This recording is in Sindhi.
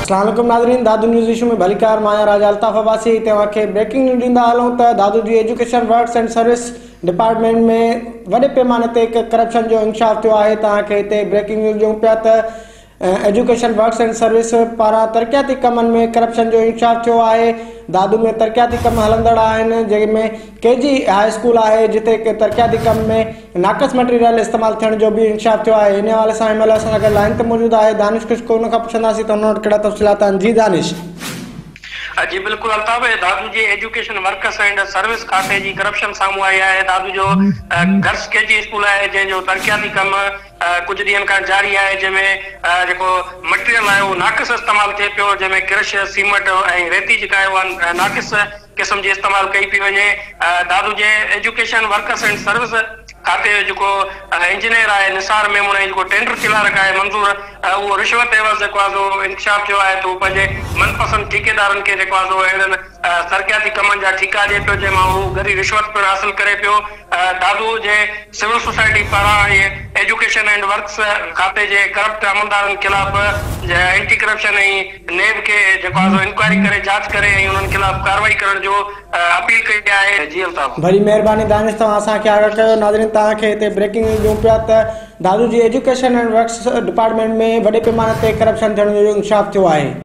اسلام عليڪم ناظرين دادو نيوز ايشو ۾ ڀليڪار مان آهيان راجا الطاف عباسي هتي اوهان کي بريڪنگ نيوز ڏيندا هلون ته دادو جي education works and service department ۾ وڏي پيماني تي هڪ ڪرپشن جو انڪشاف ٿيو آهي توهان کي هتي بريڪنگ نيوز ڏيون پيا ته ايجوڪيشن ورڪس اينڊ سروس پاران ترقياتي ڪمن ۾ ڪرپشن جو انڪشاف ٿيو آهي دادو ۾ ترقياتي ڪم هلندڙ آهن جنهن ۾ ڪي جي هاء اسڪول آهي جتي ترقياتي ڪم ۾ ناقص مٽيريل استعمال ٿيڻ جو به انڪشاف ٿيو آهي ان حوالي سان هن مهل اسان سان گڏ لائن تي موجود آهي دانش خشڪ ان کان پڇنداسين ته هن وٽ ڪهڙا تفصيلات آهن جي دانش. جي بلڪل الطاف دادو جي ايجوڪيشن ورڪس اينڊ سروس کاتي جي ڪرپشن سامهون آئي آهي دادو جو گرلس ڪي جي اسڪول آهي جنهن جو ترقياتي ڪم ڪجهه ڏينهن کان جاري آهي جنهن ۾ جيڪو مٽيريل آهي اهو ناقص استعمال ٿئي پيو جنهن ۾ ڪرش سيمٽ ۽ ريتي جيڪا آهي اها ناقص قسم جي استعمال ڪئي پئي وڃي دادو جي ايجوڪيشن ورڪس اينڊ سروس کاتي جو جيڪو انجنيئر آهي نثار ميمڻ ۽ جيڪو ٽينڊر ڪلارڪ آهي منظور اهو رشوت عيوض جيڪو آهي سو انڪشاف ٿيو آهي ته هو پنهنجي من پسند ٺيڪيدارن کي جيڪو آهي سو اهڙن ترقياتي ڪمن جا ٺيڪا ڏئي پيو جنهن مان هو ڳري رشوت پڻ حاصل ڪري پيو دادو جي سول سوسائٽي پاران ايجوڪيشن اينڊ ورڪس کاتي جي ڪرپٽ عملدارن خلاف اينٽي ڪرپشن ۽ نيب کي جيڪو آهي سو انڪوائري ڪري جاچ ڪري ۽ انهن خلاف ڪارروائي ڪرڻ جو اپيل ڪئي آهي جي الطاف. وڏي مهرباني دانش توهان اسان کي آگاهه ڪيو ناظرين توهان کي هتي بريڪنگ نيوز ڏيون پيا ته دادو جي ايجوڪيشن اينڊ ورڪس ڊپارٽمينٽ ۾ وڏي پيماني تي ڪرپشن ٿيڻ جو انڪشاف ٿيو آهي.